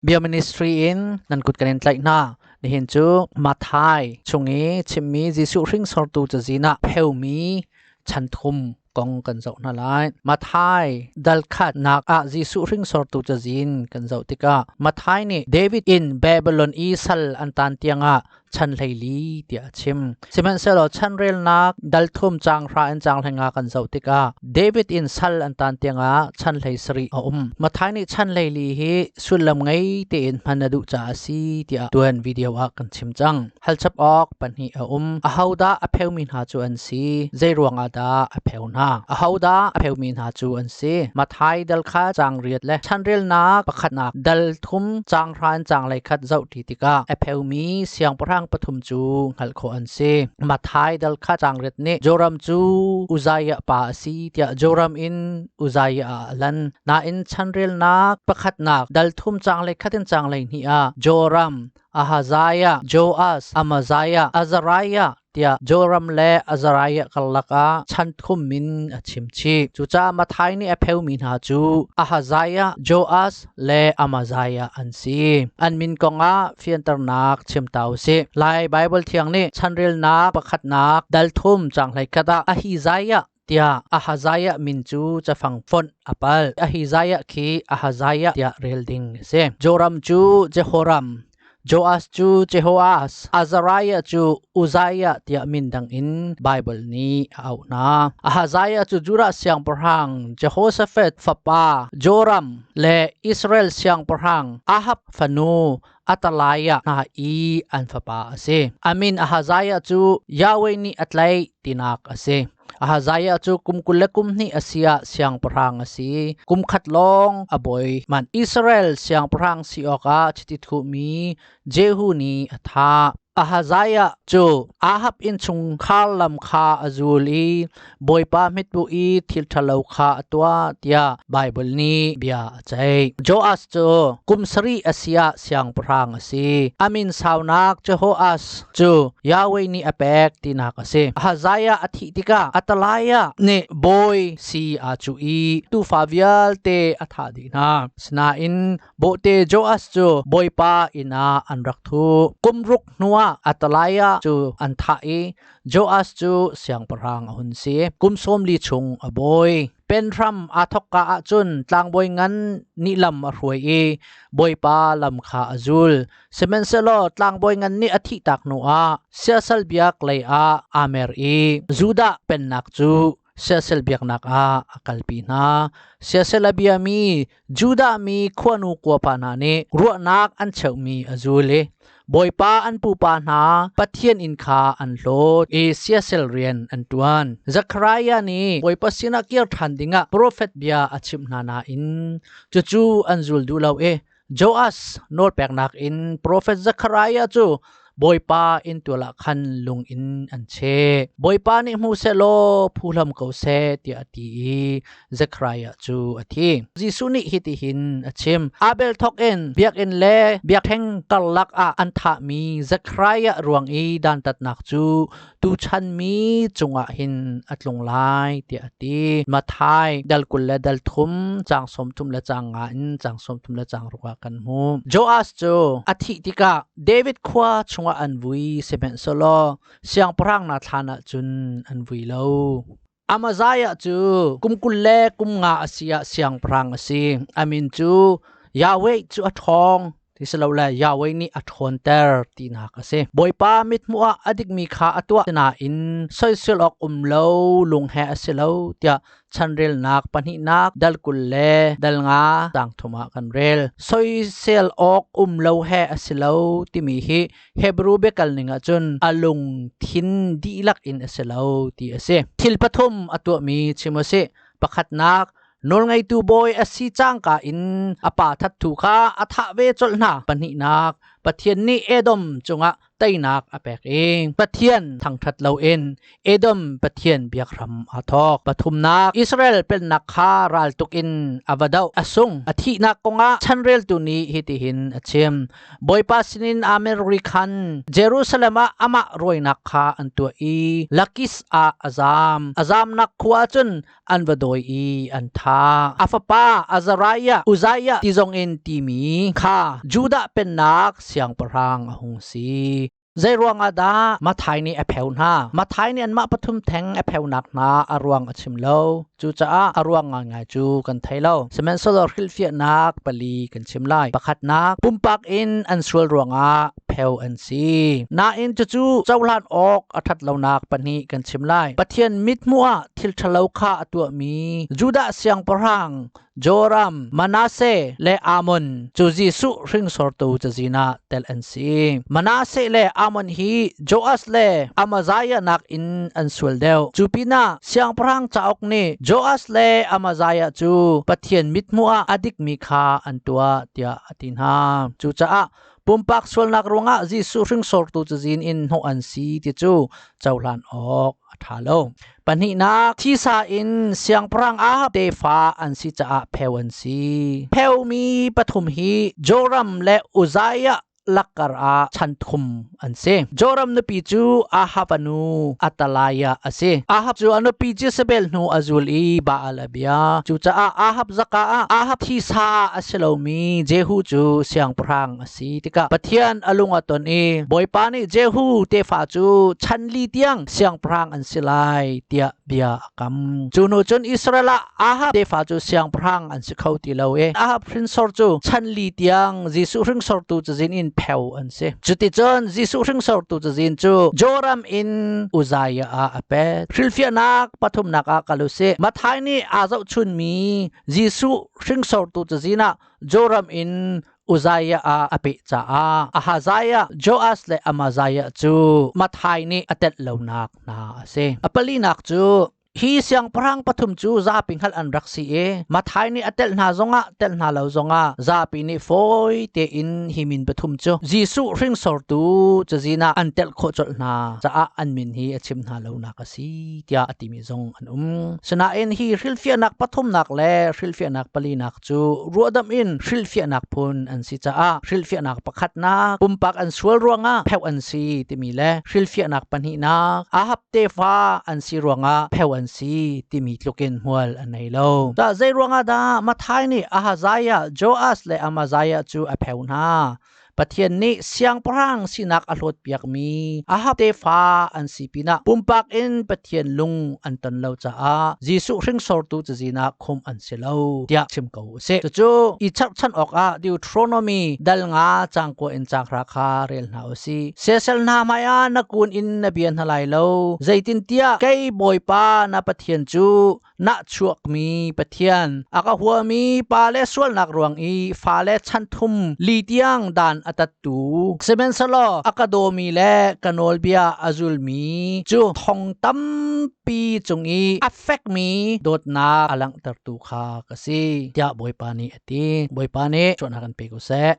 Bia Ministry in nan kut kan in tlaih hna. Nihin cu Matthai chung i chimmi Jesuh hringsortu cazin ah pheumi chanthum kong kan zoh hna lai. Matthai dal khatnak ah Jesuh hringsortu cazin kan zoh tikah Matthai nih David in Babylon i sal an tan tiangah chan 14 tiah a chim. Sihmanhsehlaw chanrelnak dal thum caang hra in caang 15 kan zoh tikah David in sal an tan tiangah chan 17 a um. Matthai nih chan 14 hi sullam ngei tein hman a duh caah a si tiah tuan video ah kan chim cang. Halchap awk pahnih a um. Ahodah a pheumi hna cu an si? Zei ruangah dah a pheu hna? Ahodah a pheumi hna cu an si? Matthai dal kha caang riat le chanrelnak pakhatnak dal thum caang hra in caang lei khat zoh ṭi tikah a pheumi siangpahrang pathum cu hngalh khawh an si. Matthai dal kha caang riat nih Joram cu Uzziah pa a si tiah Joram in Uzziah ah a lan. Nain chanrelnak pakhatnak dal thum caang lei khat in caang lei hnih ah Joram, Ahaziah, Joas, Amaziah, Azariah tiah Joram le Azariah karlak ah chan thum min a chim chih. Cucaah Matthai nih a pheumi hna cu Ahaziah, Joas le Amaziah an si. An min kong ah fianternak chim ta u sih. Lai Baibal Thiang nih chanrelnak pakhatnak dal thum caang hleikhat ah Ahiziah tiah Ahaziah min cu cafang fonh a palh. Ahiziah khi Ahaziah tiah rel ding a si. Joram cu Jehoram, Joas cu Jehoas, Azariah cu Uzziah tiah min dang in Baibal nih a auh hna. Ahaziah cu Judah siangpahrang Jehoshaphat fapa Joram le Israel siangpahrang Ahab fanu Athaliah hna i an fapa a si. A min Ahaziah cu Yahweh nih a tlaih tinak a si. Ahaziah cu kum 22 a si ah siangpahrang a si. Kum khat lawng a bawi manh. Israel siangpahrang si awkah chiti thuhmi Jehu nih a thah. Ahaziah cu Ahab innchungkhar lam kha a zul i Bawipa hmetbu i thil ṭhalo kha a tuah tiah Baibal nih bia a ceih. Joash cu kum sarih a si ah siangpahrang a si. A min saunak Jehoash cu Yahweh nih a pek tinak a si. Ahaziah a thih tikah Athaliah nih bawi si aa cuh i tuufa vialte a thah dih hna. Asinain bawhte Joash cu Bawipa inn ah an rak thuh. Kum ruk hnuah Athaliah cu an thah i Joash cu siangpahrang a hun si. Kum 40 chung a bawi. Penhram aa thawkka ahcun tlangbawi ngan nih lam a hruai i Bawipa lam kha a zul. Sihmanhsehlaw tlangbawi ngan nih a thihtak hnuah siasal biak lei ah aa mer i Judah pennak cu siasal biaknak ah a kalpi hna. Siasal a biami Judah mi khuanu kuapa hna nih ruahnak an cheuhmi a zul i Bawipa an pupa hna Pathian inn kha an hlawt i siasel rian an ṭuan. Zekhariah nih Bawipa sinah kir ṭhan dingah profet bia a chimh hna nain cucu an zul duh lo i Joash nawlpeknak in profet Zekhariah cu Bawipa inntual ah khan lung in an cheh. Bawipa nih hmu seh law phuhlam ko seh tiah a ti i Zekhariah cu a thi. Jesuh nih hitihin a chim. Abel thawk in biakinn le biakṭheng karlak ah an thahmi Zekhariah ruang i dantatnak cu tuchan mi cungah hin a tlung lai tiah a ti. Matthai dal 20 le dal thum caang 30 le caang nga in caang 30 le caang ruk ah kan hmu. Joash cu a thih tikah David khua chungah an vui sihmanhsehlaw siangpahrang hna thlan ah cun an vui lo. Amaziah cu kum 20 le kum nga a si ah siangpahrang a si. A min cu Yahweh cu a ṭhawng ti si lo le Yahweh nih a ṭhawnter tinak a si. Bawipa mithmuh ah a dikmi kha a tuah nain soisel awk um lo lung he a si lo tiah chanrelnak pahnihnak dal 20 le dal nga caang thum ah kan rel. Soisel awk um lo he a si lo timi hi Hebrew biakal ning ahcun a lungthin dihlak in a si lo ti a si. Thil pathum a tuahmi chim u sih. Pakhatnak, nawlngeitu bawi a si cangka in a pa thatthu kha a thah ve colh hna. Pahnihnak, Pathian nih Edom cungah teinak a pek i Pathian thangṭhat loin Edom Pathian biak hram aa thawk. Pathumnak, Israel pennak kha raltuk in a va doh. A sung. A thihnak kongah chanreltu nih hitihin a chim. Bawipa sinin Amer khan Jerusalem ah amah rawinak kha an tuah i Lakis ah a zaam. A zaamnak khua cun an va dawi i an thah. A fapa Azariah, Uzziah ti zongin timi kha Judah pennak siangpahrang a hung si. Zei ruangah dah Matthai nih a pheu hna? Matthai nih anmah pathum theng a pheunak hna a ruang a chim lo. Cucaah a ruang ngaingai cu kan thei lo. Sihmanhsehlaw hrilhfiahnak pali kan chim lai. Pakhatnak, pumpak in an sual ruangah pheu an si. Nain cucu cohlan awk a ṭhat lonak pahnih kan chim lai. Pathian mithmuh ah thil ṭhalo kha a tuahmi Judah siangpahrang Joram, Manasseh le Amon cu Jesuh hringsortu cazin ah telh an si. Manasseh le Amon hi Joash le Amaziah nakin an sual deuh. Cu pinah siangpahrang cauk nih Joash le Amaziah cu Pathian mithmuh ah a dikmi kha an tuah tiah a ti hna. Cucaah pumpak sualnak ruangah Jesuh hringsortu cazin in hnawh an si ti cu cohlan awk a ṭha lo. Pahnihnak, thisa in siangpahrang Ahab tefa an si caah pheu an si. Pheumi pathum hi Joram le Uzziah lakkar ah chan thum an si. Joram nupi cu Ahab fanu Athaliah a si. Ahab cu a nupi Jezebel hnu a zul i Baal a bia. Cucaah Ahab zaka ah Ahab thisa a si lomi Jehu cu siangpahrang a si tikah Pathian a lung a ton i Bawipa nih Jehu tefa cu chan li tiang siangpahrang an si lai tiah bia a kam. Cu hnu cun Israel ah Ahab tefa cu siangpahrang an si kho ti lo i Ahab hrinsor cu chan li tiang Jesuh hringsortu cazin in pheu an si. Cuticun Jesuh hringsortu cazin cu Joram in Uzziah ah a pet. Hrilhfiahnak pathumnak ah kal usih. Matthai nih aa zohchunmi Jesuh hringsortu cazin ah Joram in Uzziah ah a peh caah Ahaziah, Joash le Amaziah cu Matthai nih a telh lonak hna a si. A palinak cu hi siangpahrang pathum cu zapi hngalh an rak si i Matthai nih a telh hna zongah telh hna lo zongah zapi nih fawi tein hi min pathum cu Jesuh hringsortu cazin ah an telh khawh colh hna caah an min hi a chim hna lonak a si tiah a timi zong an um. Sinain hi hrilhfiahnak pathumnak le hrilhfiahnak palinak cu ruahdamh in hrilhfiahnak phun an si caah hrilhfiahnak pakhatnak pumpak an sual ruangah pheuh an si timi le hrilhfiahnak pahnihnak Ahab tefa an si ruangah pheuh an si timi tlukin hmual an nei lo. Tah zei ruangah dah Matthai nih Ahaziah, Joash le Amaziah cu a pheuh hna? Pathian nih siangpahrang sinak a hlawtpiakmi Ahab tefa an si pinah pumpak in Pathian lung an ton lo caah Jesuh hringsortu cazin ah khumh an si lo tiah chim ko u sih. Cucu i cherhchan awkah Deuteronomy dal nga cang kua in cang hra kha rel hna u sih. Siasal hna hmaiah na kun in na bia hna lai lo. Zeitintiah kei Bawipa na Pathian cu nahchuakmi Pathian a ka huami pa le sualnak ruang i fale chan thum li tiang dan a tattu sihmanhsehlaw a ka dawmi le ka nawlbia a zulmi cu thong tampi cung i a fekmi dawtnak a langhtertu kha ka si tiah Bawipa nih a ti. Bawipa nih cuahnak an pe ko seh.